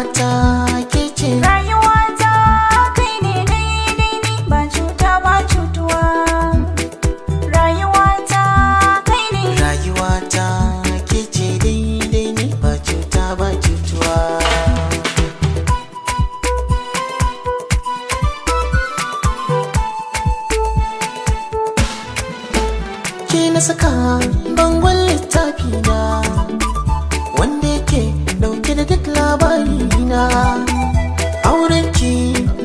Rayuwata ke ce, Rayuwata kai ne daidai ni ba cuta ba cutuwa. Rayuwata kai ne. Rayuwata ke ce daidai ni ba cuta ba cutuwa. Ke na saka bangon littafi na, wanda yake dauke da duk labari na. Aurenki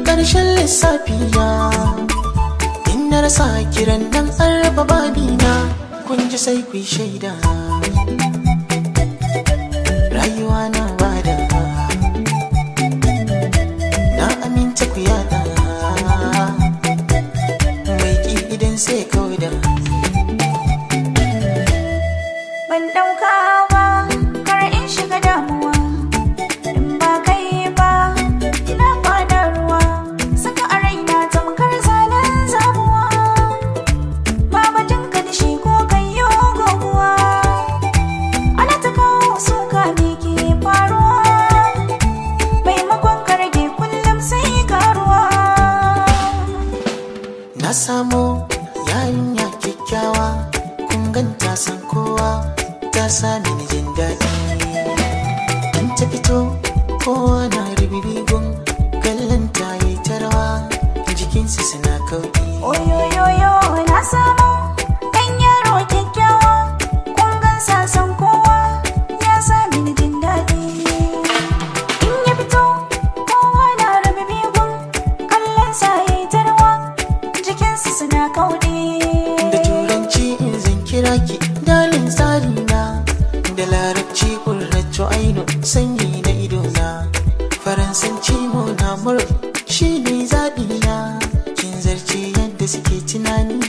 karshen lissafi na, in na rasa kiran nan an raba babina. Kun ji sai ku yi shaida, rayuwa na bada, na aminta ku yada, mai ki idan sai kauda. Ban ɗauka ba kar in shiga damuwa, in ba kai ba na fada ruwa. Saka a raina tamkar zanen zabuwa, ba batun ka da shi ko kai yo goguwa. Ana ta kawo suka me ke faruwa, maimakon ka rage kullum sai karuwa. Na samo yarinya kyakkyawa, kun ganta san kowa, ta sami ni jin daɗi. In ta fito kowa na ribibigun kallon ta yi ta rawa, jikinsu suna kauɗi. Oyoyoyo na samu ɗan yaro kyakkyawa, kun gansa san kowa ya sami ni jin daɗi. In ya fito kowa na rabe bigun kallon sa ya yi tarwa, jikinsu suna kauɗi. Da turanci in zan kira ki dalin tsari na, da larabci kurratu aino sanyi na ido na, faransanci mona mur shi ne zaɓi na. Kin zarce yadda suke tunani.